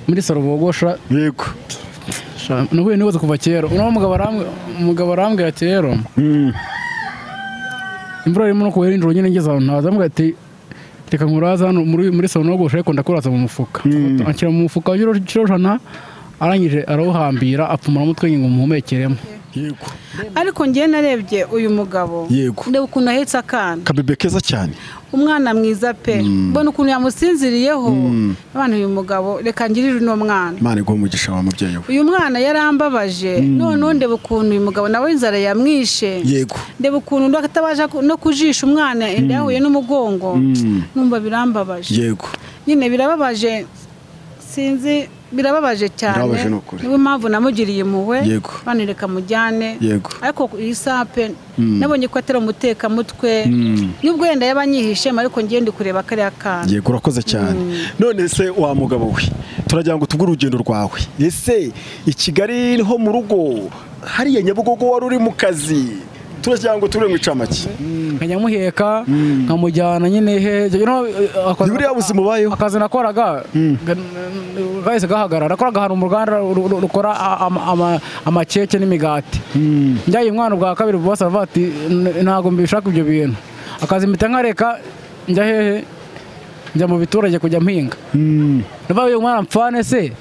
Muri salo bogosha. Yego. Nuhuye n'ibibazo kuva kera. Uno mugabo arambwira ati rero imvura irimo no kuhera injoro nyine ngeze ahantu ntaza, ambwira ati reka nkuraza hano muri salo nogosha ariko ndakuraza mu mufuka. Anshyira mu mufuka w'ikiro 100, arangije arawuhambira apfumura umutwe ngo muhumekeremo. Yego. Ariko njye narebye uyu mugabo. Yego. Ndeba ukuntu ahetse akana. Kabebe keza cyane. Umwana mwiza pe. Mbona ukuntu yamusinziriyeho. Abana, uyu mugabo reka ngirire uno mwana. Imana iguhe umugisha wa mubyeyi we. Uyu mwana yarambabaje. Noneho ndeba ukuntu uyu mugabo nawe inzara yamwishe. Yego. Ndeba ukuntu undi atabasha no kujisha umwana, inda yahuye n'umugongo. Numva birambabaje. Yego. Nyine birababaje, sinzi, birababaje cyane. Birababaje ni ukuri. Niyo mpamvu namugiriye impuhwe. Yego. Bana, reka mujyane. Yego. Ariko iyi saha pe nabonye ko atari umutekamutwe, nubwo wenda yaba anyihishemo, ariko ngiye ndi kureba kariya kana. Yego, urakoze cyane. None se wa mugabo we, turagira ngo tubwire urugendo rwawe. Ese i Kigali niho mu rugo, hariya Nyabugogo wari uri mu kazi? Turagira ngo tubure mu icamake. Nkajya muheka nkamujyana nyine he Ni buriya buzima ubayeho. Akazi nakoraga kahise gahagarara. Nakoraga ahantu mu ruganda rukora amakeke n'imigati. Njyaye umwana ubwa kabiri, bose baravuga ati "Ntabwo mbishaka ibyo bintu." Akazi mpita nkareka, njya hehe? Njya mu biturage kujya mpinga. Ndavuga uyu mwana mpfane se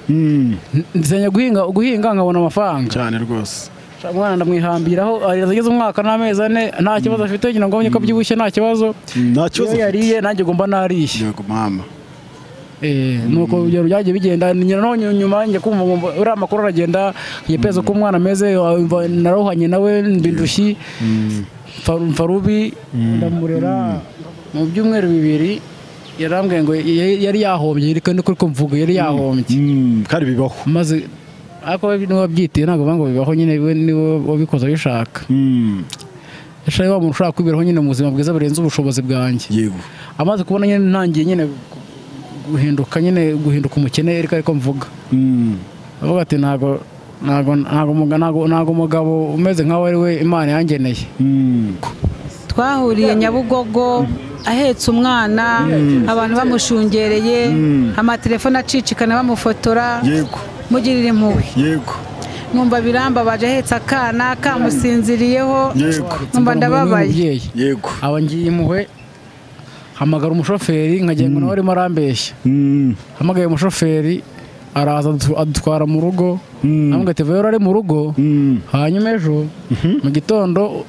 nzenya guhinga nkabona amafaranga. Cyane rwose. Umwana ndamwihambiraho, ageze umwaka n'amezi 4 nta kibazo afite, ngira ngo abonye ko abyibushye, nta kibazo. Nta kibazo. Iyo yariye nanjye ngomba nariye. Yego mama. Nuko urugero byagiye bigenda nyina. None nyuma njye kumva ngo uriya makuru aragenda yepeza uko umwana ameze, narohanye nawe mbindushyi mfarubi ndamurera. Mu byumweru 2 yarambwiye ngo yari yahombye, ariko niko ko mvuga yari yahombye. Kandi bibaho. Maze ariko we niwe wabyitiye, ntabwo bavuga ngo bibaho nyine, we niwe wabikoze abishaka. Yashaye wa muntu ushaka kwiberaho nyine mu buzima bwiza burenze ubushobozi bwanjye. Yego. Amaze kubona nyine ntangiye nyine guhinduka, nyine guhinduka umukene, ariko mvuga avuga ati ntabwo umugabo umeze nkawe ari we Imana yangeneye. Twahuriye Nyabugogo ahetse umwana, abantu bamushungereye, amatelefone acicikana bamufotora. Yego. Mugirira impuhwe. Yego. Numva birambabaje, ahetse akana kamusinziriyeho. Yego. Numva ndababaye. Umubyeyi Yego. aba ngiye impuhwe, hamagara umushoferi, nkagira ngo nawe arimo arambeshya. Hamagaye umushoferi araza adutwara mu rugo. Amubwira ati "Vayo ari mu rugo, hanyuma ejo mu gitondo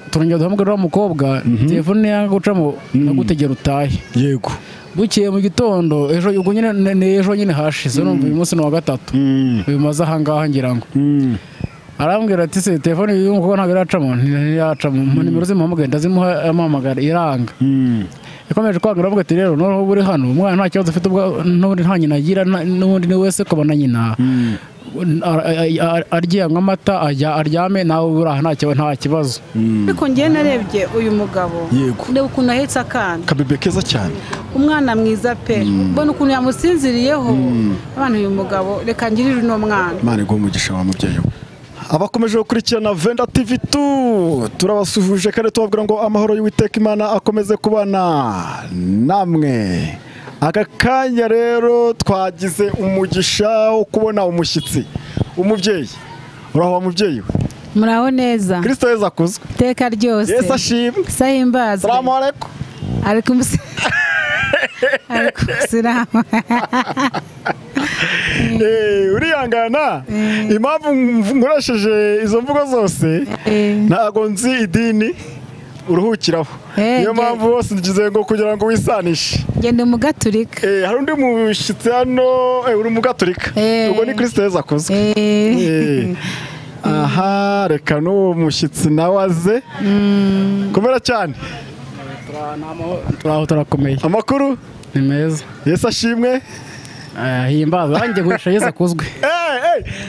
turongera duhamagara uriya mukobwa, telefone yanga gucamo nagutegera utahe." Yego. Bukeye mu gitondo ejo, ubwo nyine ni ejo nyine hashize, urumva uyu munsi ni uwa gatatu bimaze ahangaha ngira ngo. Arambwira ati "Se telefone y'uyu mukobwa ntabwo iracamo?" Ntiyacamo. Mu nimero zimuhamagaye ndazimuha, amuhamagara iranga. Yakomeje kwanga, aravuga ati "Rero noneho uba uri hano, umwana nta kibazo afite, ubwo n'ubundi nta nyina agira, n'ubundi ni wese kubona nyina arye, anywa amata, ajya aryame, nawe uri aha nta kibazo." Ariko njye narebye uyu mugabo. Yego. Ndeba ukuntu ahetse akana. Kabebe keza cyane. Umwana mwiza pe. Mbona ukuntu yamusinziriyeho. Abana, uyu mugabo reka ngirire uno mwana. Imana iguhe umugisha wa mubyeyi we. Abakomeje gukurikirana Venda TV 2, turabasuhuje kandi tubabwira ngo amahoro y'Uwiteka Imana akomeze kubana namwe. Aka kanya rero twagize umugisha wo kubona umushyitsi, umubyeyi. Uraho wa mubyeyi we? Muraho neza. Kristo Yesu akuzwe. Iteka ryose. Yesu ashimwe. Sahimbazwe. Salamu alaikum. Alaikum salamu. Urihangana, impamvu nkoresheje izo mvugo zose, ntabwo nzi idini uruhukiraho, niyo mpamvu bose ngize ngo kugira ngo wisanishe. Ngende mu Gaturika. Hari undi mushyitsi hano. Uri mu Gaturika? Ubwo ni Kristo Yesu akuzwe. Aha reka n'uwo mushyitsi nawe aze. Komera cyane. Turaho, turakomeye. Amakuru? Ni meza. Yesu ashimwe. Himbaza banjye guhisha, Yesu akuzwe.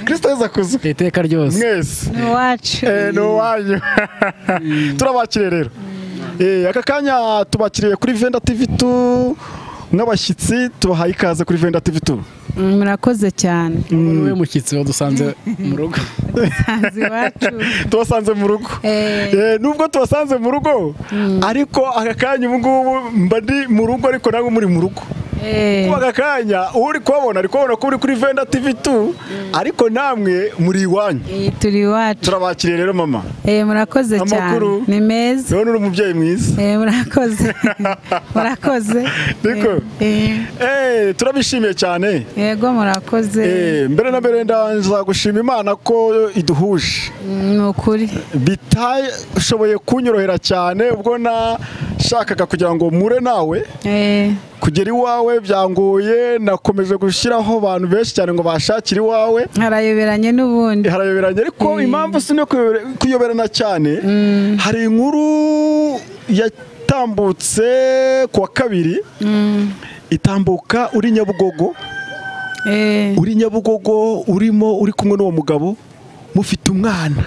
Kristo Yesu akuzwe. Iteka ryose. Mwese. Ni uwacu. Ni uwanyu. Turabakiriye rero. Aka kanya tubakiriye kuri Venda TV 2 nk'abashyitsi, tubahaye ikaze kuri Venda TV 2. Murakoze cyane. Niwe mushyitsi wadusanze mu rugo. Sanze iwacu. Tubasanze mu rugo. Nubwo tubasanze mu rugo, ariko aka kanya ubu ngubu mba ndi mu rugo, ariko nawe muri mu rugo. Kuko aka kanya uri kubabona ari kubabona ko uri kuri Venda TV 2, ariko namwe muri iwanyu. Turi iwacu. Turabakiriye rero mama. Murakoze cyane. Ni meza. None uri umubyeyi mwiza. Murakoze. Murakoze. Niko. Turabishimiye cyane. Yego murakoze. Mbere na mbere ndaza gushima Imana ko iduhuje. Ni ukuri. Bitashoboye kunyorohera cyane ubwo nashakaga kugira ngo mure nawe. Kugera iwawe byangoye, nakomeje gushyiraho abantu benshi cyane ngo bashakire iwawe. Harayoberanye n'ubundi. Harayoberanye, ariko impamvu si no kuyoberana cyane. Hari inkuru yatambutse kuwa kabiri, itambuka uri Nyabugogo. Uri Nyabugogo urimo uri kumwe n'uwo mugabo mufite umwana.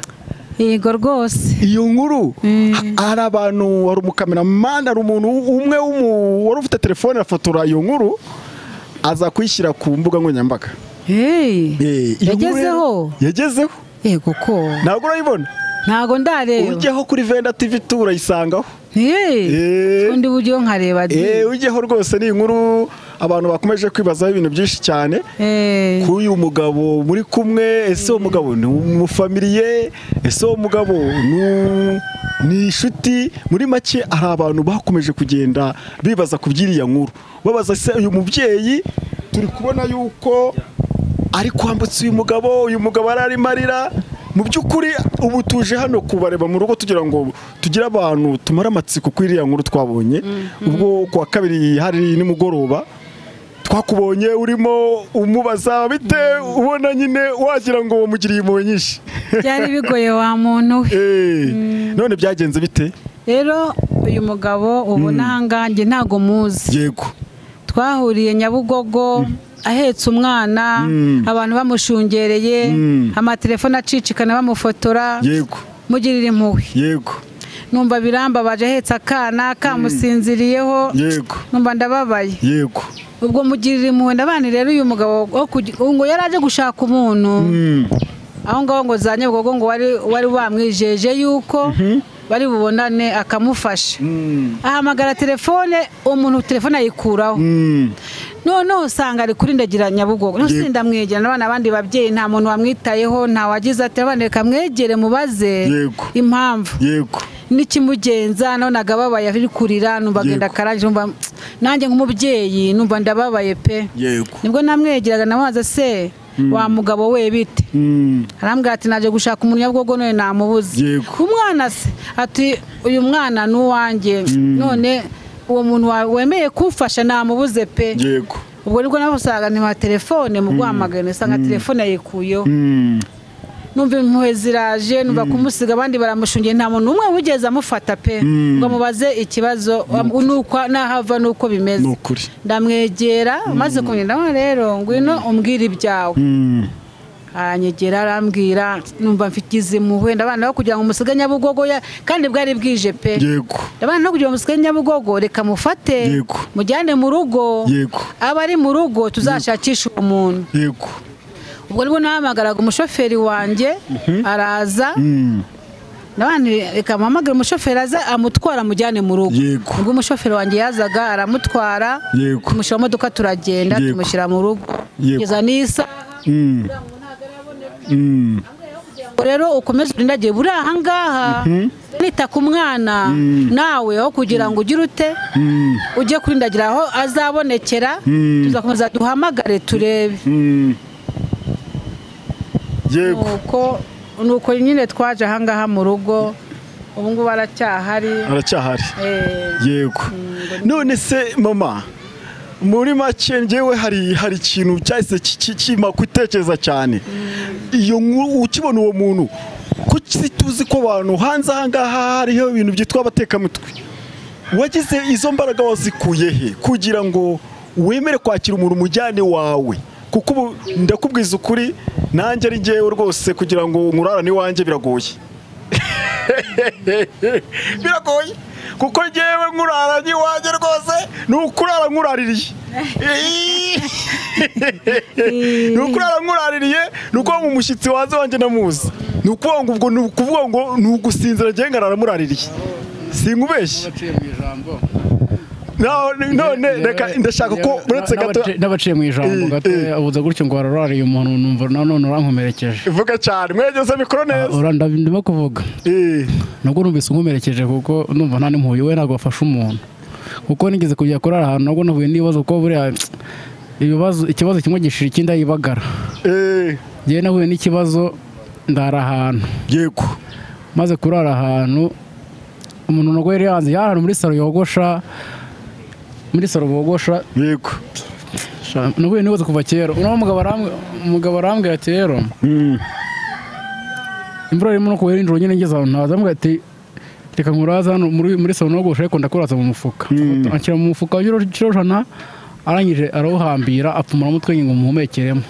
Yego rwose. Iyo nkuru hari abantu, hari umukameramani, hari umuntu umwe wari ufite telefone afotora iyo nkuru aza kuyishyira ku mbuga nkoranyambaga. Yagezeho? Yagezeho. Yego ko. Ntabwo urayibona? Ntabwo ndareba. Ujyeho kuri Venda TV 2 urayisangaho. Undi buryo nkareba. Ujyeho rwose, ni inkuru abantu bakomeje kwibazaho ibintu byinshi cyane. Kuri uyu mugabo muri kumwe, ese uwo mugabo ni umufamiliye, ese uwo mugabo ni inshuti? Muri make hari abantu bakomeje kugenda bibaza ku by'iriya nkuru, babaza se uyu mubyeyi turi kubona yuko ari kwambutsa uyu mugabo ararimo arira. Mu by'ukuri ubu tuje hano kubareba mu rugo tugira ngo tugire abantu tumara amatsiko kuri iriya nkuru twabonye. Ubwo kuwa kabiri hari nimugoroba twakubonye urimo umubaza bite, ubona nyine wagira ngo wamugiriye impuhwe nyinshi. Byari bigoye wa muntu we. None byagenze bite? Rero uyu mugabo ubona aha ngaha ntago muzi. Yego. Twahuriye Nyabugogo ahetse umwana, abantu bamushungereye, amatelefone acicikana bamufotora. Yego. Mugirira impuhwe. Yego. Numva birambabaje, ahetse akana kamusinziriyeho. Yego. Numva ndababaye. Yego. Ubwo mugirira impuhwe ndabana. Rero uyu mugabo ngo yaraje gushaka umuntu aho ngaho ngo za Nyabugogo, ngo wari wamwijeje yuko bari bubonane akamufasha. Ahamagara telefone, umuntu telefone ayikuraho. None usanga ari kurindagira Nyabugogo. None ndamwegera n'abana abandi babyeyi nta muntu wamwitayeho, nta wagize ati abana reka mwegere mubaze impamvu. Yego. N'ikimugenza none agababaye ari kurira, numva agenda karanje, numva nanjye nk'umubyeyi numva ndababaye pe. Yego. Nibwo namwegeraga namubaza se wa mugabo we bite? Arambwira ati naje gushaka umuntu Nyabugogo none namubuze. Umwana se ati uyu mwana nuwanjye, none uwo muntu wemeye kumfasha namubuze pe. Yego. Ubwo nibwo namusaga nti ma telefone mu guhamagara nsanga telefone yayikuyeho. Numva impuhwe ziraje, numva kumusiga abandi baramushungiye, nta muntu umwe wigeze amufata pe ngo amubaze ikibazo nuko nahava nuko bimeze. Ndamwegera maze kumwenda, rero ngwino umbwire ibyawe. Aranyegera arambwira, numva mfikize impuhwe ndabana kugira ngo umusige Nyabugogo, kandi bwari bwije pe. Yego. Ndabana kugira ngo umusige Nyabugogo, reka mufate mujyane mu rugo. Yego. Aba ari mu rugo tuzashakisha umuntu. Yego. Ubwo nibwo nahamagaraga umushoferi wanjye araza. Nabandi reka mpamagare umushoferi aza amutwara amujyane mu rugo. Ubwo umushoferi wanjye yazaga aramutwara, tumushyira mu modoka turagenda tumushyira mu rugo kugeza n'isaha. Rero ukomeze urindagiye buri aha ngaha, nita ku mwana nawe aho kugira ngo ugire ute ujye kurindagira aho azabonekera, tuzakomeza duhamagare turebe. Yego. Nuko nyine twaje aha ngaha mu rugo, ubu ngubu aracyahari. Aracyahari. Yego. None se mama, muri make njyewe hari ikintu cyahise kima kwitekereza cyane. Iyo ukibona uwo muntu, kuki tuzi ko abantu hanze aha ngaha hariho ibintu byitwa abatekamutwe? Wagize izo mbaraga wazikuye he kugira ngo wemere kwakira umuntu umujyane wawe? Kuko ubu ndakubwiza ukuri nanjye ari njyewe rwose kugira ngo nkurarane iwanjye biragoye. Biragoye kuko njyewe nkuraranye iwanjye rwose ni ukurara nkuraririye. Ni ukurara nkuraririye, ni ukuvuga ngo umushyitsi waza wanjye ndamuzi. Ni ukuvuga ngo ubwo ni ukuvuga ngo ni ugusinzira njyewe nkarara muraririye. Sinkubeshye. Naciye mu ijambo. None reka ndashaka ko uretse gato n'abaciye mu ijambo gato abuza gutyo ngo wararariye umuntu numva nanone urankomerekeje. Vuga cyane mwegeze mikoro neza. Ndimo kuvuga. Nubwo numvise unkomerekeje kuko numva nta n'impuhwe we ntabwo wafashe umuntu. Kuko nigeze kujya kurara ahantu nabwo nahuye n'ibibazo kuko buriya ibibazo ikibazo kimwe gishira ikindi ayibagara. Njyewe nahuye n'ikibazo ndara ahantu. Yego. Maze kurara ahantu umuntu nubwo yari yanze yari muri salo yogosha muri salo bogosha. Yego. Nahuye n'ibibazo kuva kera. Uno mugabo arambwira ati rero imvura irimo no kuba nijoro nyine ngeze ahantu ntaza ambwira ati reka nkuraza hano muri salo nogosha ariko ndakuraza mu mufuka. Anshyira mu mufuka w'ikiro arangije arawuhambira apfumura umutwe ngo muhumekeremo.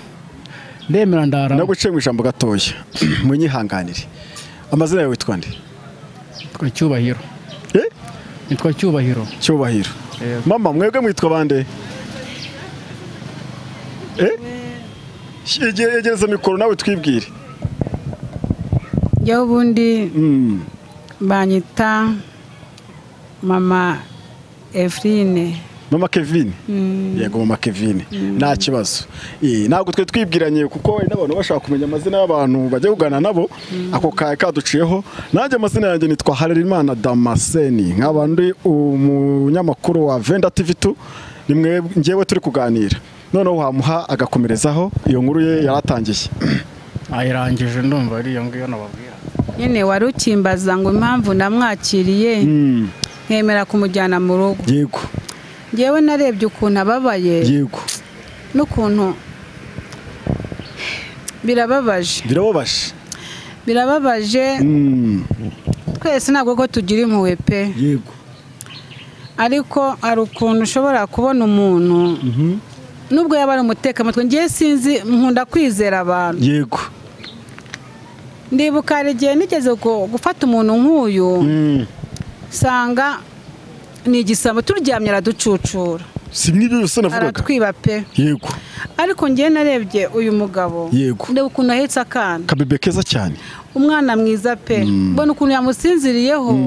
Ndemera ndara. Naguciye mu ijambo gatoya munyihanganire. Amazina yawe witwa nde? Nitwa Cyubahiro. Nitwa Cyubahiro. Cyubahiro. Mama mwebwe mwitwa bande? Yegereza mikoro nawe twibwire. Njyewe ubundi banyita Mama Efrine. Mama Kevin. Yego Mama Kevin. Nta kibazo. Ntabwo twe twibwiranye kuko n'abantu bashaka kumenya amazina y'abantu bajya kugana nabo ako kaduciyeho. Nanjye amazina yanjye nitwa Harerimana Damascene nkaba ndi umunyamakuru wa Venda TV2 nimwe ngewe turi kuganira. Noneho wamuha agakomerezaho iyo nkuru ye yaratangiye. Ayirangije ndumva ari iyo ngiyo nababwira. Nyine wari ukimbaza ngo impamvu namwakiriye nkemera kumujyana mu rugo. Yego. Njyewe narebye ukuntu ababaye. Yego. N'ukuntu birababaje. Birababaje. Birababaje. Twese ntabwo ko tugira impuhwe pe. Yego. Ariko ari ukuntu ushobora kubona umuntu nubwo yaba ari umutekamutwe ngiye sinzi nkunda kwizera abantu. Yego. Ndibuka hari igihe nigeze gufata umuntu nk'uyu sanga ni igisambo turyamye araducucura. Si n'ibyo byose navugaga. Aratwiba pe. Yego. Ariko ngiye narebye uyu mugabo. Yego. Ndeba ukuntu ahetse akana. Kabebe keza cyane. Umwana mwiza pe. Mbona ukuntu yamusinziriyeho.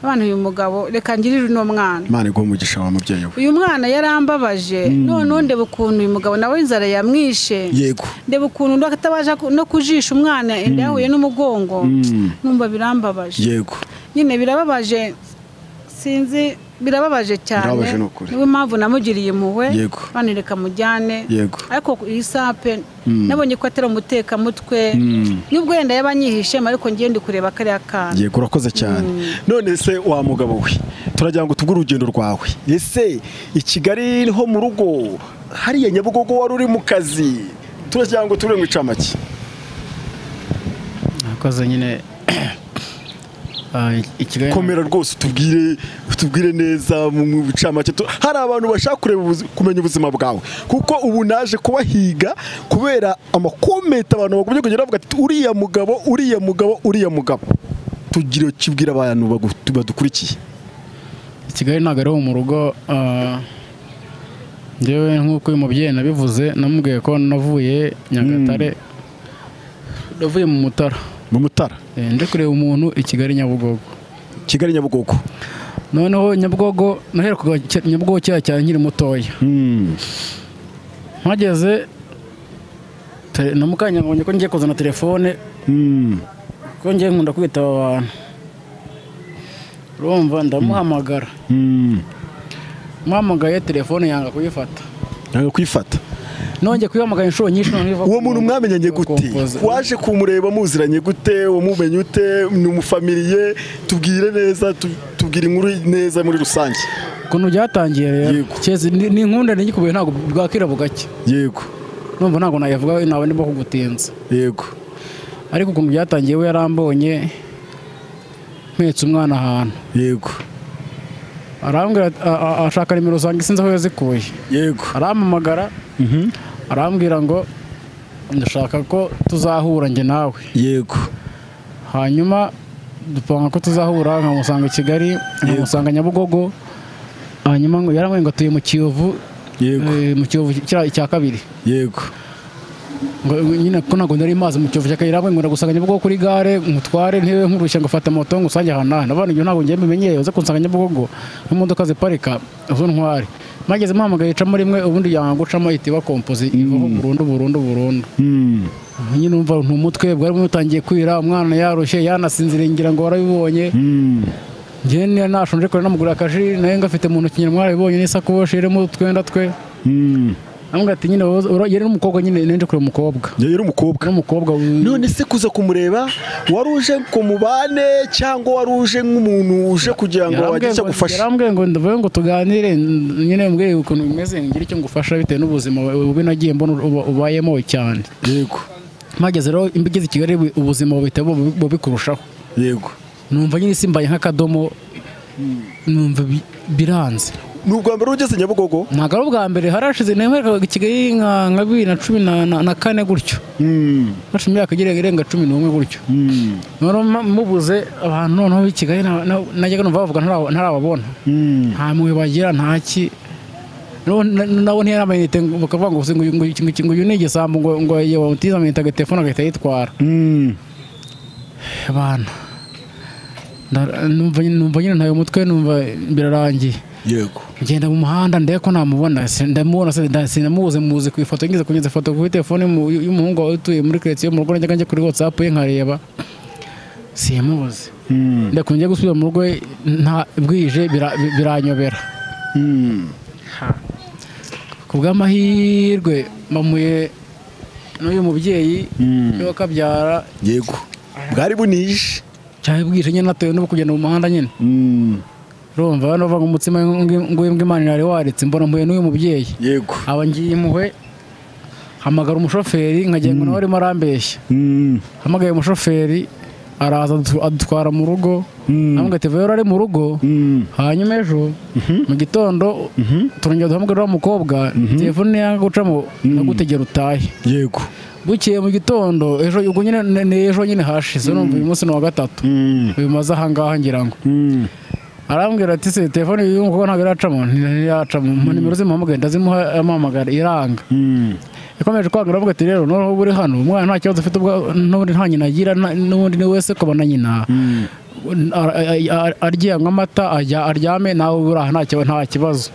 Abana uyu mugabo reka ngirire uno mwana. Imana iguhe umugisha wa mubyeyi we. Uyu mwana yarambabaje. None ndeba ukuntu uyu mugabo nawe inzara yamwishe. Yego. Ndeba ukuntu ndakatabasha no kujisha umwana inda yahuye n'umugongo. Numva birambabaje. Yego. Nyine birababaje. Sinzi birababaje cyane. Niwe mpamvu namugiriye impuhwe banireka mujyane. Ariko iyi sape nabonye ko atari umuteka mutwe nubwo yenda yabanyihishe ariko ngiye ndi kureba kariya kana. Yego urakoze cyane. None se wa mugabo we turagira ngo tubwire urugendo rwawe. Ese i Kigali niho mu rugo hariya Nyabugogo wari uri mu kazi turagira ngo tubure mu icamake. Nakoze nyine komera rwose utubwire neza mu bicamake. Hari abantu bashaka kureba kumenya ubuzima bwawe kuko ubu naje kubahiga kubera amakometa abantu bagumye kugera bavuga ati uriya mugabo uriya mugabo uriya mugabo. Tugire kibwira abantu badukurikiye. Kigali ntabwo ari mu rugo. Njyewe nk'uko uyu mubyeyi nabivuze namubwiye ko navuye Nyagatare navuye mu Mutara. Mu Mutara nje kureba umuntu i Kigali Nyabugogo. Kigali Nyabugogo. Noneho Nyabugogo naherukaga Nyabugogo kera cyane nkiri mutoya. Mpageze na mukanya mbonye ko ngiye kuzana telefone ko ngiye nkunda kwitaba abantu. Urumva ndamuhamagara. Muhamagaye telefone yanga kuyifata. Yanga kuyifata. Nonge kuyihamagara inshuro nyinshi none uwo muntu mwamenyanye gute? Waje kumureba muziranye gute? Umumenye ute? Ni umufamiliye? Tubwire neza, tubwire inkuru neza muri rusange. Kuntu byatangiye rero cyeze ni inkunda nigikubuye ntabwo bwakira bugake. Yego. Numva ntabwo nayavuga nawe ndimo kugutinza. Yego. Ariko ukuntu byatangiye we yarambonye mpetse umwana ahantu. Yego. Arambwira ashaka nimero zanjye sinzi aho yazikuye. Yego. Arampamagara. Arambwira ngo ndashaka ko tuzahura njye nawe. Yego. Hanyuma dupanga ko tuzahura nkamusanga i Kigali, nkamusanga Nyabugogo. Hanyuma ngo yarambwiye ngo atuye mu Kiyovu. Yego. Mu Kiyovu cya kabiri. Yego. Ngo nyine ko ntabwo nari mazi mu Kiyovu cy'Akagera, ngo ndagusanga Nyabugogo kuri gare ngutware ntebe nkurushya ngo fata moto ngo usange ahantu n'aha. Nabana ibyo ntabwo ngiye mbimenyereye, uze kunsanga Nyabugogo imodoka ziparika zo ntware. Mageze muhamagaye icamo rimwe, ubundi yanga gucamo ihita iba kompozi ivaho burundu burundu burundu. Nyine umva ntumutwe bwari butangiye kwira, umwana yarushye yanasinziriye ngira ngo warabibonye. Njye nashonje kure namugura akaji naye ngafite mu ntoki, nyine mwarabibonye n'isakoshi irimo utwenda twe. Amubwira ati nyine yari n'umukobwa nyine nenje kure umukobwa. Yari umukobwa. N'umukobwa. None se kuza kumureba wari uje kumubane cyangwa wari uje nk'umuntu uje kugira ngo wagire icyo agufasha? Yarambwiye ngo ndavuye ngo tuganire nyine mbwiye ukuntu bimeze ngire icyo ngufasha bitewe n'ubuzima bubi nagiye mbona ubayemo cyane. Yego. Mageze rero imbigeze i Kigali ubuzima buhita bubikurushaho. Yego. Numva nyine simbaye nk'akadomo, numva biranze. Ni ubwa mbere ugeze Nyabugogo? Ntabwo ari ubwa mbere, harashize nemererwa i Kigali nka 2014 gutyo. Hashize imyaka irenga 11 gutyo. Noneho mubuze abantu noneho i Kigali najyaga numva bavuga ntarababona. Nta mwe bagira nta ki. Nabo ntiyari amayinite bakavuga ngo ngo uyu ni igisambo ngo yawutiza amayinite agatelefone agahita yitwara. Abantu numva nyine ntayo umutwe, numva birarangiye. Yego. Ngenda mu muhanda ndebe ko namubona, ndamubona sinamubuze, muzi ku ifoto, ngize kunyuza ifoto kuri telefone y'umuhungu wawe utuye muri quartier mu rugo, najyaga njya kuri WhatsApp ye nkareba simubuze. Ndakungiye gusubira mu rugo nta bwije biranyobera. Ku bw'amahirwe mamuye n'uyu mubyeyi yo kabyara. Yego. Bwari bunije cyane bwije nyine natoye no kugenda mu muhanda nyine. Urumva bano bava umutsima ngo imbwa Imana yari waretse, mbona mpuye n'uyu mubyeyi. Yego. Aba ngiye impuhwe, hamagara umushoferi nkagira ngo nawe arimo arambeshya. Hamagaye umushoferi araza adutwara mu rugo. Amubwira ati vayo ari mu rugo, hanyuma ejo mu gitondo turongera duhamagara wa mukobwa, telefone yanga gucamo nagutegera utahe. Yego. Bukeye mu gitondo ejo ubwo nyine ni ejo nyine hashize, urumva uyu munsi ni wa gatatu. Uyu maze aha ngaha ngira ngo. Arambwira ati se telefone y'uyu mukobwa ntabwo iracamo, ntiyacamo, nimero zimuhamagaye ndazimuha amuhamagara iranga. Yakomeje kwanga aravuga ati rero noneho uri hano umwana nta kibazo afite n'ubundi nta nyina agira, n'ubundi ni wese kubona nyina arya amata ajya aryame nawe uri aha nta kibazo.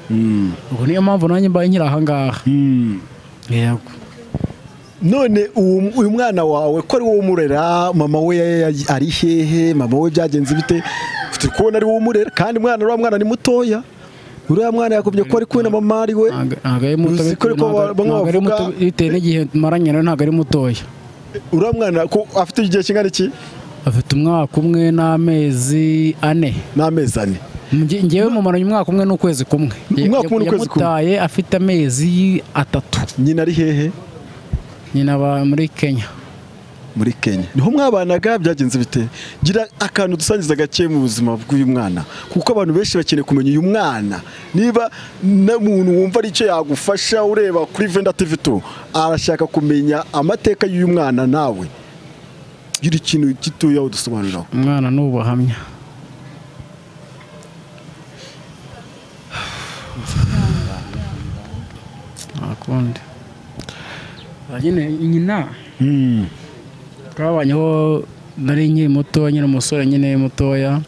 Ubwo niyo mpamvu nanjye mbaye nkiri aha ngaha. Yego. None uyu mwana wawe ko ari wowe umurera, mama we ari hehe? Mama we byagenze bite? Turi kubona ari wowe umurera kandi umwana uriya mwana ni mutoya. Uriya mwana yakubye ko ari kumwe na mama ari we. Ntabwo ari muto bitewe n'igihe maranye nawe, ntabwo ari mutoya. Uriya mwana ko afite igihe kingana iki? Afite umwaka umwe n'amezi ane. N'amezi ane. Ngewe mumaranye umwaka umwe n'ukwezi kumwe. Umwaka umwe n'ukwezi kumwe. Yamutaye afite amezi 3. Nyina ari hehe? Nyina aba muri Kenya. Muri Kenya. Niho mwabanaga byagenze bite? Gira akantu dusangiza gake mu buzima bw'uyu mwana, kuko abantu benshi bakeneye kumenya uyu mwana. Niba n'umuntu wumva ari icyo yagufasha ureba kuri Venda TV 2 arashaka kumenya amateka y'uyu mwana, nawe gira ikintu gitoya udusobanuriraho. Umwana ni ubuhamya. Akundi. Nyine nyina twabanyeho nari nkiri muto nyine, umusore nyine mutoya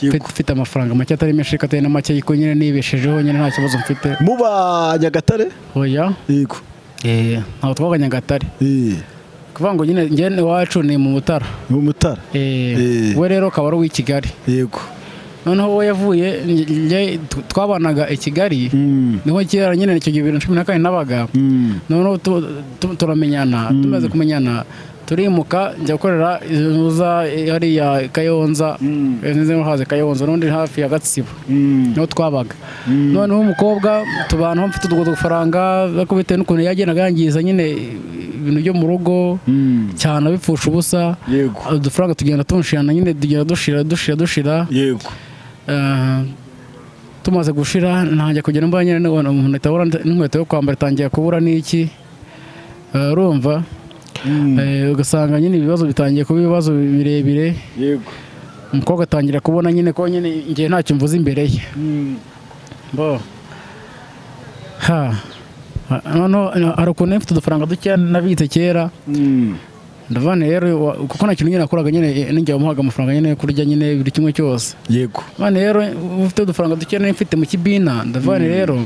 mfite amafaranga make atari menshi atari na make, ariko nyine nibeshejeho nyine nta kibazo mfite. Muba Nyagatare? Oya. Yego. Ntabwo twabaga Nyagatare. Kuvuga ngo nyine njye iwacu ni mu Mutara. Mu Mutara. We rero akaba ari uw'i Kigali. Yego. Noneho we yavuye twabanaga i Kigali, niho kera nyine icyo gihe 2014 nabaga. Noneho turamenyana, tumaze kumenyana turimuka njya gukorera izuza hariya Kayonza, nze haze Kayonza n'undi hafi ya Gatsibo. Niho twabaga. Noneho umukobwa tubana mfite utwo dufaranga ariko bitewe n'ukuntu yagendaga yangiza nyine ibintu byo mu rugo cyane abipfusha ubusa. Udufaranga tugenda tunshirana nyine, tugenda dushira. Yego. Tumaze gushira ntangiye kugenda mbona nyine umuntu atabura n'inkweto yo kwambara, itangiye kubura n'iki, urumva ugasanga nyine ibibazo bitangiye kuba ibibazo birebire. Yego. Umukobwa atangira kubona nyine ko nyine ngiye ntacyo mvuze imbere ye. Bo ha Noneho hari ukuntu mfite udufaranga dukeya nabitse kera. Ndavana rero kuko nta kintu nyine nakoraga nyine ninjye wamuhaga amafaranga nyine yo kurya nyine buri kimwe cyose. Yego. None rero ufite udufaranga dukeya nari mfite mu kibina, ndavana rero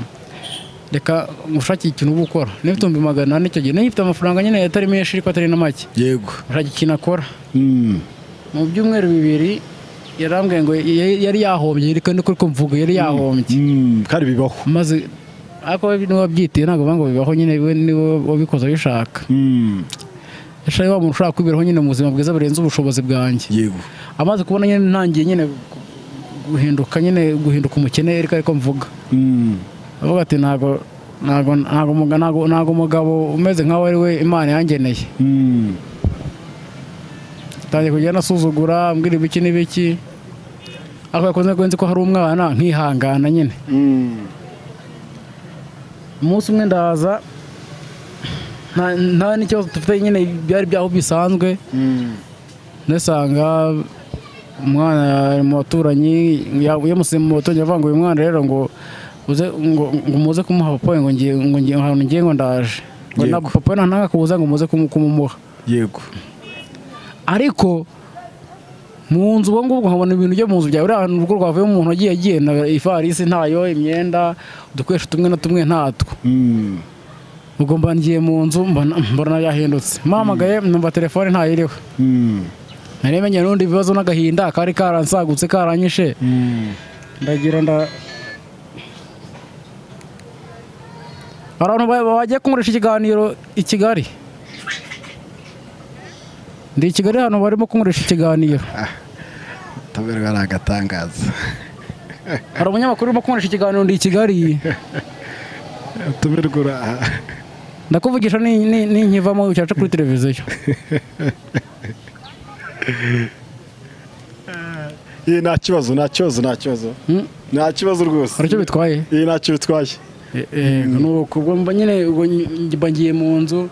reka ngushakire ikintu uba ukora. Niba ufite 400,000 icyo gihe nari mfite amafaranga nyine atari menshi ariko atari na make. Yego. Ngushakire ikintu akora. Mu byumweru 2 yarambwiye ngo yari yahombye, ariko niko ko mvuga yari yahombye. Kandi bibaho. Maze ariko niba wabyitiye ntabwo banga bibaho nyine, we niwe wabikoze abishaka. Yashaye wa muntu ushaka kwiberaho nyine mu buzima bwiza burenze ubushobozi bwanjye. Yego. Amaze kubona nyine ntangiye nyine guhinduka nyine guhinduka umukene ariko mvuga. Avuga ati ntago umugabo umeze nkawe ari we Imana yangeneye. Tangiye kujya nasuzugura mbwira ibiki n'ibiki. Ariko yakoze nzi ko hari umwana nkihangana nyine. Umunsi umwe ndaza nta n'ikibazo dufite nyine byari byaho bisanzwe. Ndasanga umwana mu baturanyi yamusize mu baturanyi avuga ngo uyu mwana rero ngo uze ngo muze kumuha papa ngo ngiye ahantu ngiye ngo ndaje. Ngo na papa ntanga kuza ngo muze kumumuha. Yego. Ariko mu nzu ubwo ngubwo nkabona ibintu byo mu nzu byawe uri ahantu urugo rwavuye umuntu agiye agenda ivarisi ntayo, imyenda, udukoresho tumwe na tumwe ntatwo. Ubwo mba ngiye mu nzu mbona yahindutse. Mpamagaye numva telefone ntayiriho. Nari menye n'undi bibazo n'agahinda kari karansagutse karanyishe. Ndagira nda abantu bagiye kunkoresha ikiganiro i Kigali. Ndi i Kigali hano barimo kunkoresha ikiganiro. Taberwa ari agatangaza. Hari umunyamakuru urimo kunkoresha ikiganiro ndi i Kigali. Tuberwa ndakuvugisha ni nkivamo cyaca kuri televiziyo. Nta kibazo, nta kibazo, nta kibazo. Nta kibazo rwose. Hari icyo bitwaye? Nta cyo bitwaye. Nuko ubwo mba nyine ubwo ngiye mu nzu.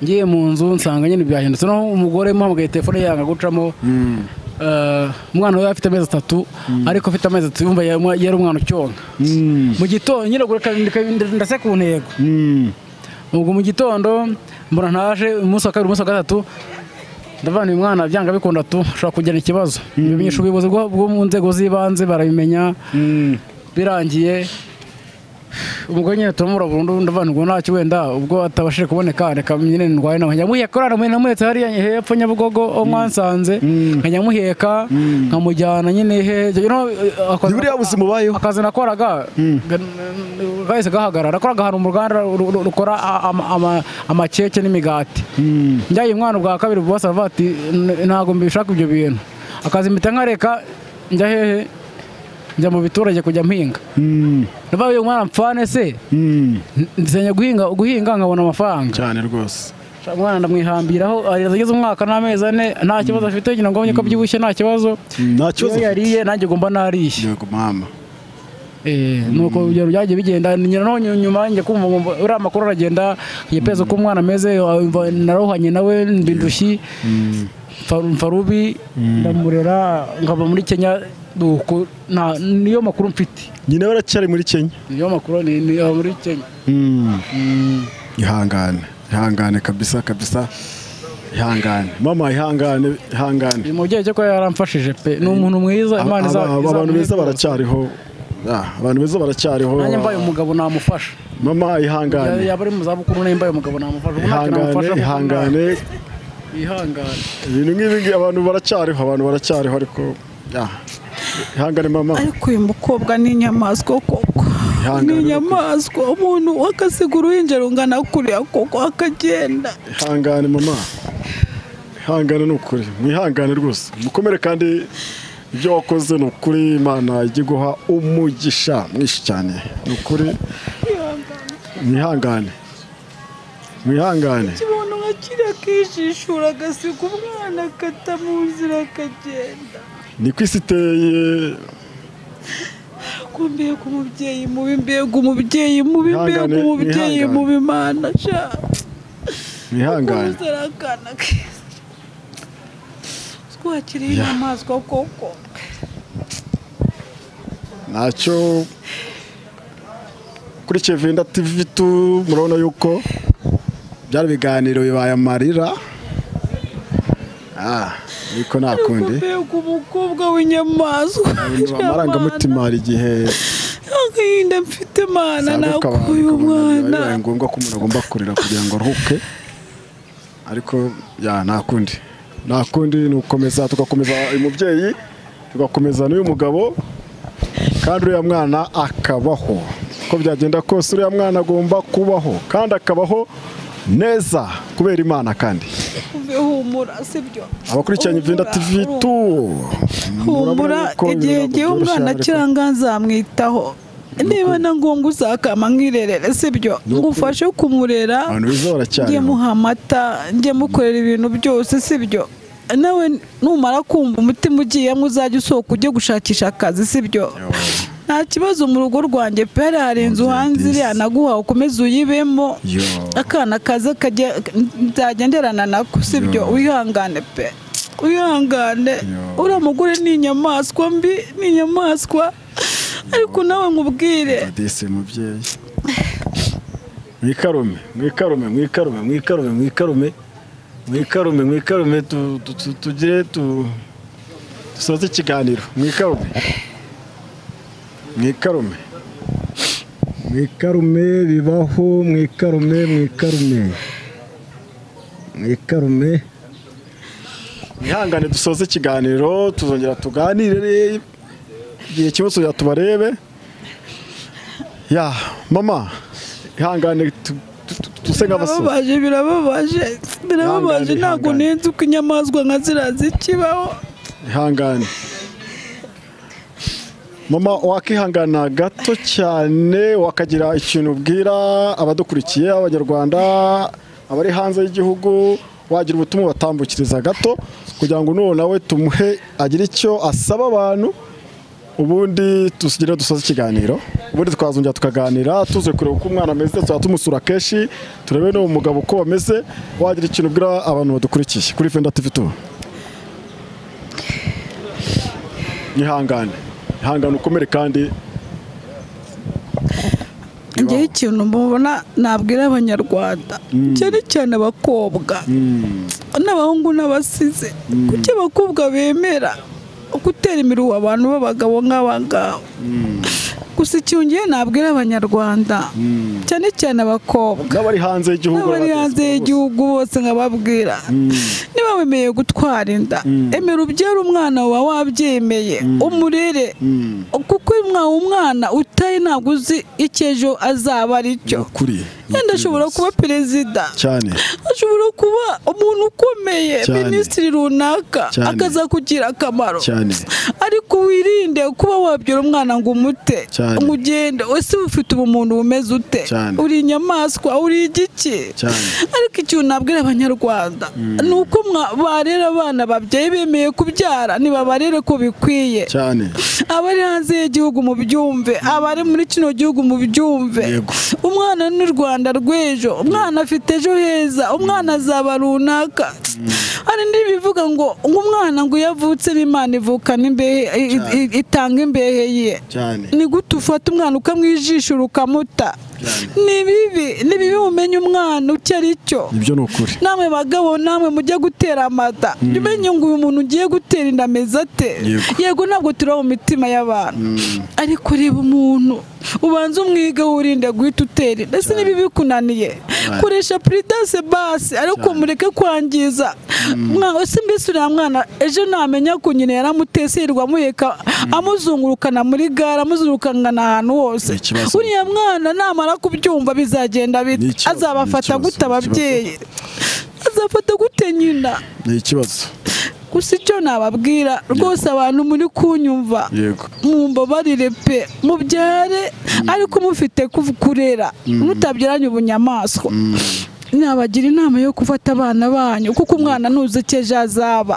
Ngiye mu nzu nsanga nyine byahindutse. Naho umugore muhamagaye telefone yanga gucamo. Umwana we afite amezi 3 ariko afite amezi 3 yumva yari umwana ucyonka. Mu gitondo nyine ndase ku ntego. Ubwo mu gitondo mbona ntaje umunsi wa kabiri umunsi wa gatatu ndavana uyu mwana byanga bikunda tu ushobora kugira ikibazo. Bimenyesha ubuyobozi bwo mu nzego z'ibanze barabimenya. Birangiye umugore nyine turamura burundu ndavana ubwo ntacyo wenda ubwo atabashije kuboneka reka nyine ndwaye nawe njya muheka namuhetse hariya hepfo Nyabugogo o mwansanze nkajya muheka nkamujyana nyine he buriya buzima ubayeho. Akazi nakoraga kahise gahagarara. Nakoraga ahantu mu ruganda rukora amakeke n'imigati. Njyaye umwana ubwa kabiri bose baravuga ati ntabwo mbishaka ibyo bintu. Akazi mpita nkareka njya hehe njya mu biturage kujya mpinga. Ndavuga uyu mwana mpfane se nzenya guhinga nkabona amafaranga. Cyane rwose. Umwana ndamwihambiraho ageze umwaka n'amezi 4 nta kibazo afite ngira ngo abonye ko abyibushye nta kibazo. Nta kibazo. Iyo yariye nanjye ngomba nariye. Yego mama. Nuko ibyo byagiye bigenda noneho nyuma njye kumva uriya makuru aragenda yepeza uko umwana ameze narohanye nawe mbindushyi Mfarubi ndamurera nkava muri Kenya. Nuko niyo makuru mfite. Nyina baracyari muri Kenya. Niyo makuru ni muri Kenya. Ihangane, ihangane kabisa kabisa. Ihangane. Mama ihangane, ihangane. Uyu mubyeyi cyo ko yaramfashije pe. Ni umuntu mwiza Imana iza. Abantu beza baracyariho. Abantu beza baracyariho. Nanjye mbaye umugabo namufasha. Mama ihangane. Yaba ari mu zabukuru naye mbaye umugabo namufasha. Ihangane, ihangane. Ihangane. Ibintu nk'ibi abantu baracyariho, abantu baracyariho ariko ihangane mama. Ariko uyu mukobwa ni inyamaswa koko. Ni inyamaswa umuntu akasiga uruhinja rungana kuriya koko akagenda. Ihangane mama. Ihangane ni ukuri. Mwihangane rwose. Mukomere kandi ibyo wakoze ni ukuri Imana ijye guha umugisha mwinshi cyane. Ni ukuri. Mwihangane. Mwihangane. Ikibono nka kiriya kijishura agasiga umwana akata mu nzira akagenda. Ni ku isi iteye. Mbega umubyeyi mubi, mbega umubyeyi mubi, mbega umubyeyi mubi Mana sha. Mwihangane. Twakiriye inyamaswa koko. Ntacyo Abakurikiye Venda TV 2 murabona yuko byari biganiro bibaye amarira. Niko nakundi. Umukobwa w'inyamaswa. Amarangamutima hari igihe agahinda mfite mana nakuye umwana. Bibaye ngombwa ko umuntu agomba kurira kugira ngo aruhuke. Ariko ya nakundi. Nakundi ni ukomeza tugakomeza uyu mubyeyi, tugakomeza n'uyu mugabo kandi uriya mwana akabaho. Ko byagenda kose uriya mwana agomba kubaho kandi akabaho neza kubera Imana kandi. Humura sibyo. Abakurikiranye Venda TV 2 humura igihe umwana kiranganza amwitaho. Niba na ngombwa uzakama nkirerere sibyo ngufashe kumurera ngiye muha amata ngiye mukorera ibintu byose sibyo nawe numara kumva umutima ugiyemo uzajya usohoka ujye gushakisha akazi sibyo nta kibazo mu rugo rwanjye pe hari inzu hanze iriya naguha ukomeze uyibemo akana kaze nzagenderana nako sibyo wihangane pe wihangane uriya mugore ni inyamaswa mbi ni inyamaswa ariko nawe nkubwire disi mubyeyi mwikarume mwikarume mwikarume mwikarume mwikarume mwikarume mwikarume tugire dusoze ikiganiro mwikarume mwikarume mwikarume bibaho mwikarume mwikarume mwikarume mwihangane dusoze ikiganiro tuzongera tuganire igihe kimwe tuzongera tubarebe. Ya mama ihangane tusenga abasoje birababaje birababaje ntago nenze uko inyamaswa nka ziriya zikibaho. Ihangane mama, wakihangana gato cyane wakagira ikintu ubwira abadukurikiye abanyarwanda abari hanze y'igihugu, wagira ubutumwa batambukiriza gato kugira ngo none nawe tumuhe agire icyo asaba abantu, ubundi tusigire dusoze ikiganiro, ubundi twazongera tukaganira tuze kureba uko umwana ameze, tuzaba tumusura kenshi turebe no umugabo uko bameze. Wagira ikintu ubwira abantu badukurikiye kuri Venda TV 2. Ihangane ihangane ukomere kandi ngewe ikintu mbona nabwira abanyarwanda cyane cyane abakobwa n'abahungu n'abasize, kuki abakobwa bemera gutera imiruho abantu b'abagabo nk'abangabo? Gusa ikintu ngiye nabwira abanyarwanda cyane cyane abakobwa n'abari hanze y'igihugu n'abari hanze y'igihugu bose nkababwira, niba wemeye gutwara inda emera ubyare umwana wawe wabyemeye umurere, kuko umwana utaye ntabwo uzi icyo ejo azaba ari cyo. Yenda ashobora kuba perezida cyane, ashobora kuba umuntu ukomeye, minisitiri runaka akazakugira akamaro cyane, ariko wirinde kuba wabyara umwana ngo umute ngo ugende. Ese ufite ubumuntu bumeze ute? Uri inyamaswa, uri igiki? Ariko ikintu nabwira abanyarwanda ni uko barera abana babyeyi bemeye kubyara ntibabarere ko bikwiye. Abari hanze y'igihugu mu byumve, abari muri kino gihugu mu byumve, umwana n'u Rwanda rw'ejo, umwana afite ejo heza, umwana azaba runaka. Hari n'ibivuga ngo umwana ngo yavutse n'Imana ivukana imbehe itanga imbehe ye. Ni gute ufata umwana ukamwijishura ukamuta? Ni bibi, ni bibi umenye umwana icyo ari cyo. Ibyo ni ukuri. Namwe bagabo namwe mujye gutera amata, umenye ngo uyu muntu ugiye gutera inda ameze ate. Yego ntabwo turi mu mitima y'abantu, ariko reba umuntu ubanza umwiga wirinde guhita utera inda. Ese niba bikunaniye koresha prudence basi, ariko mureke kwangiza mwana. Ese mbese uriya mwana ejo namenya ko nyina yaramutese yirirwa amuheka amuzungurukana muri gare amuzungurukana ahantu hose, uriya mwana namara kubyumva bizagenda bite? Azabafata gute ababyeyi? Azafata gute nyina? Ni ikibazo. Gusa icyo nababwira rwose abantu muri kunyumva mumbabarire pe, mubyare ariko mufite kurera mutabyaranye ubunyamaswa. Nabagira inama yo gufata abana banyu kuko umwana ntuzi icyo ejo azaba.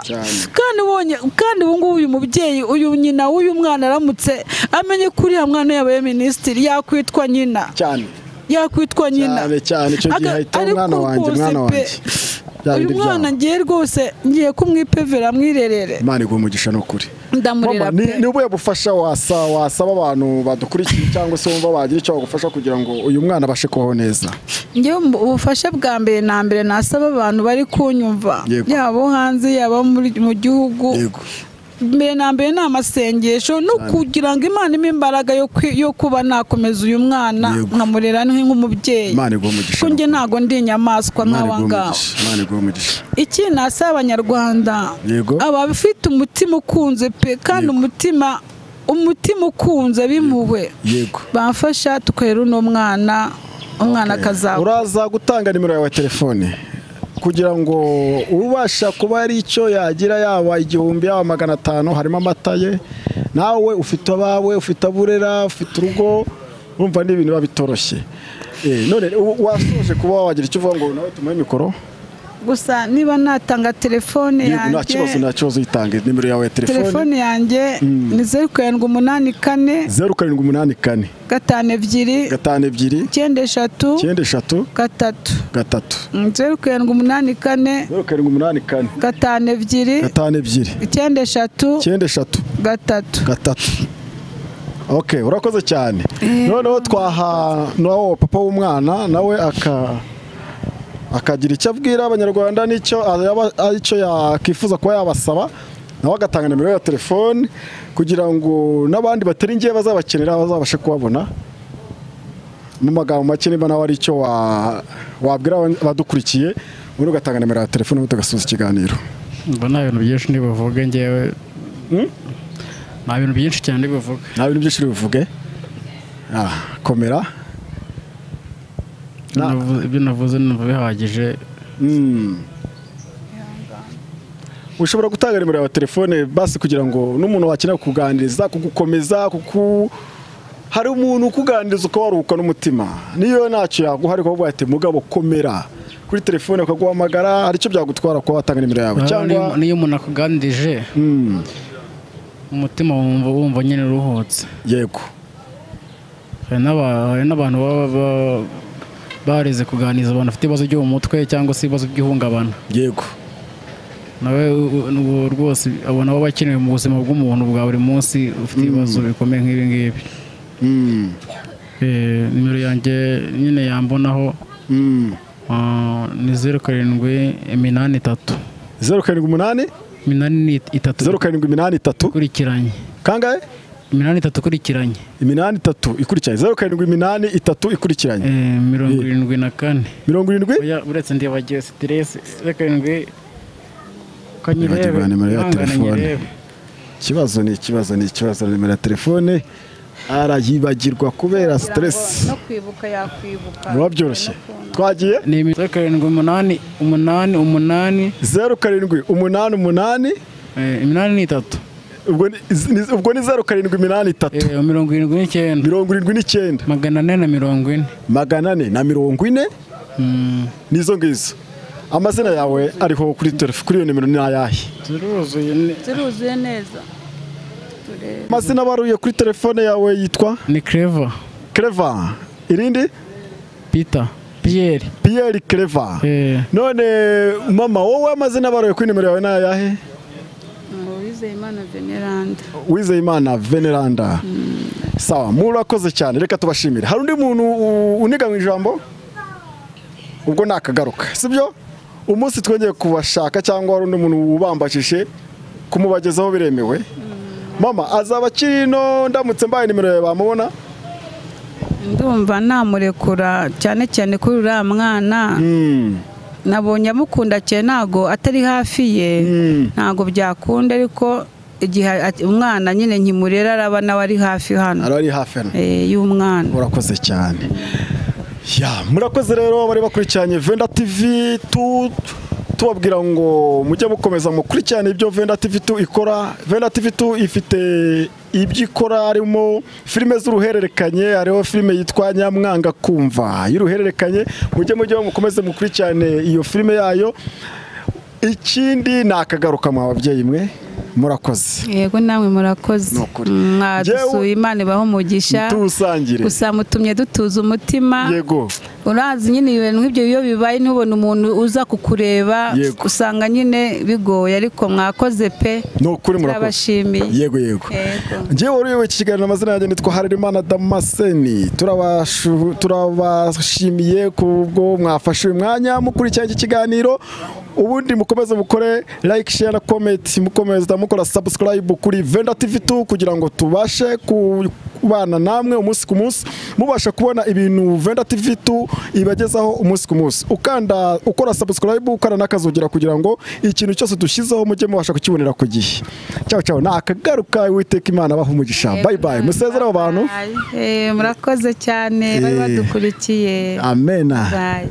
Kandi ubonye kandi ubu ngubu uyu mubyeyi uyu nyina w'uyu mwana aramutse amenye ko uriya mwana yabaye minisitiri yakwitwa nyina cyane, yakwitwa nyina cyane cyane. Icyo gihe ahita umwana wanjye, mwana wanjye. Uyu mwana ngiye rwose ngiye kumwipevera mwirerere. Imana iguhe umugisha n'ukuri. Ndamurera pe. Ni ubuhe bufasha wasaba abantu badukurikiye cyangwa se wumva bagira icyo bagufasha kugira ngo uyu mwana abashe kubaho neza? Ngewe ubufasha bwa mbere na mbere nasaba abantu bari kunyumva, yaba hanze yaba mu gihugu, mbere na mbere ni amasengesho no kugira ngo Imana impe imbaraga yo kuba nakomeza uyu mwana nkamurera nk'umubyeyi. Imana iguhe umugisha. Kuko njye ntago ndi inyamaswa nk'aba ngaba. Imana iguhe umugisha. Iki nasaba Abanyarwanda, abafite umutima ukunze pe, kandi umutima ukunze bimpuhwe, bamfasha tukarera uno mwana, umwana akazaba. Uraza gutanga nimero yawe ya telefone kugira ngo ubasha kuba ari icyo yagira, yaba 1000 yaba 500, harimo amata ye, nawe ufite abawe, ufite aburera, ufite urugo, urumva ni ibintu biba bitoroshye. None wasoje kuba wagira icyo uvuga ngo nawe tumuhe mikoro? Gusa niba natanga telefone yanjye. Nta kibazo, nta kibazo, uyitange nimero yawe ya telefone. Telefone yanjye ni 0784 0784 52 52 93 93 3 3 0784 0784 52 52 93 93 3 3. Okay, urakoze cyane. Noneho twaha nawo papa w'umwana nawe akagira icyo abwira Abanyarwanda n'icyo icyo yakifuza kuba yabasaba, nawe agatanga nimero ya telefone kugira ngo n'abandi batari ngiye bazabakenera bazabashe kubabona. Mu magambo make, niba nawe ari icyo wabwira abadukurikiye, ubundi ugatanga nimero ya telefone ubundi tugasoza ikiganiro. Mbona ibintu byinshi ntibuvuge ngewe. Nta bintu byinshi cyane ntibuvuge. Nta bintu byinshi ntibuvuge. Komera. Ibyo navuze numva bihagije. Ushobora gutanga nimero ya telefone basi kugira ngo n'umuntu wakenera kukuganiriza, kugukomeza, hari umuntu ukuganiriza ukawaruhuka n'umutima, niyo ntacyo yaguha ariko akavuga ati mugabo komera, kuri telefone akaguhamagara, hari icyo byagutwara kuba watanga nimero yawe? Cyangwa niyo umuntu akuganirije umutima wumva nyine uruhutse. Yego. Hari n'abantu baba bareze kuganiriza abantu bafite ibibazo byo mu mutwe cyangwa se ibibazo by'ihungabana. Yego. Nawe rwose abona baba bakenewe mu buzima bw'umuntu bwa buri munsi ufite ibibazo bikomeye nk'ibi ngibi. Nimero yanjye nyine yambonaho ni 0783 078 83 0783 ikurikiranye. Kangahe? 83 ikurikiranye. 83 ikurikiranye. 0783 ikurikiranye. 74. 70? Oya, uretse ndibagiwe stress. 07 kanyirebe. Nimero ya telefone. Ikibazo ni ikibazo ni ikibazo, nimero ya telefone arayibagirwa kubera stress. No kwibuka yakwibuka. Biba byoroshye. Twagiye? Ni 0788 8 0788 83. Ubwo ni 0783 79 79 440 440. Nizo ngizo. Amazina yawe ariho kuri telefone kuri iyo nimero ni ayahe? Turuzuye neza. Amazina baruye kuri telefone yawe yitwa? Ni Clever. Clever. Irindi? Peter. Pierre. Pierre Clever. None mama wowe amazina baruye kuri nimero yawe ni ayahe? Uwizeyimana Veneranda. Uwizeyimana Veneranda. Sawa, murakoze cyane, reka tubashimire. Hari undi muntu uniga mu ijambo? Ubwo nakagaruka, sibyo? Umunsi twongeye kubashaka cyangwa hari undi muntu ubambashije kumubagezaho biremewe. Mama azaba kino ndamutse mbaye nimero yawe bamubona? Ndumva namurekura cyane cyane kuri uriya mwana. Nabonye amukunda cyane, ntago atari hafi ye, ntago byakunda, ariko igihe umwana nyine nkimurera araba nawe ari hafi hano. Ari hafi hano. Y'umwana. Urakoze cyane. Ya, murakoze rero bari bakurikiranye Venda TV 2, tubabwira ngo mujye mukomeza mukurikirane ibyo Venda TV 2 ikora. Venda TV 2 ifite ibyo ikora, harimo filime z'uruhererekanye, hariho filime yitwa Nyamwanga Kumva y'uruhererekanye, mujye mukomeze mukurikirane iyo filime yayo. Ikindi nakagaruka mwa babyeyi mwe. Murakoze. Yego namwe murakoze. Mwadusuye, Imana ibahe umugisha. Tusangire. Gusa mutumye dutuza umutima. Yego. Urazi nyine ibintu nk'ibyo iyo bibaye ntubone umuntu uza kukureba usanga nyine bigoye, ariko mwakoze pe. Nukuri murakoze. Yego yego. Njyewe wari uyoboye iki kiganiro, amazina yanjye nitwa Harerimana Damascene. Turabashimiye kubwo mwafashe uyu mwanya mukurikirana iki kiganiro. Ubundi mukomeze mukore like, share na comment, mukomeza mukora subscribe kuri Venda TV 2 kugira ngo tubashe kubana namwe umunsi ku munsi, mubasha kubona ibintu Venda TV 2 ibagezaho umunsi ku munsi. Ukanda ukora subscribe, ukanda nakazogera kugira ngo ikintu cyose dushizeho mujye mubasha kukibonera ku gihe. Ciao ciao, nakagaruka Uwiteka Imana abahe umugisha. Bye bye. Musezera abantu. Murakoze cyane bari badukurikiye. Amena. Bye.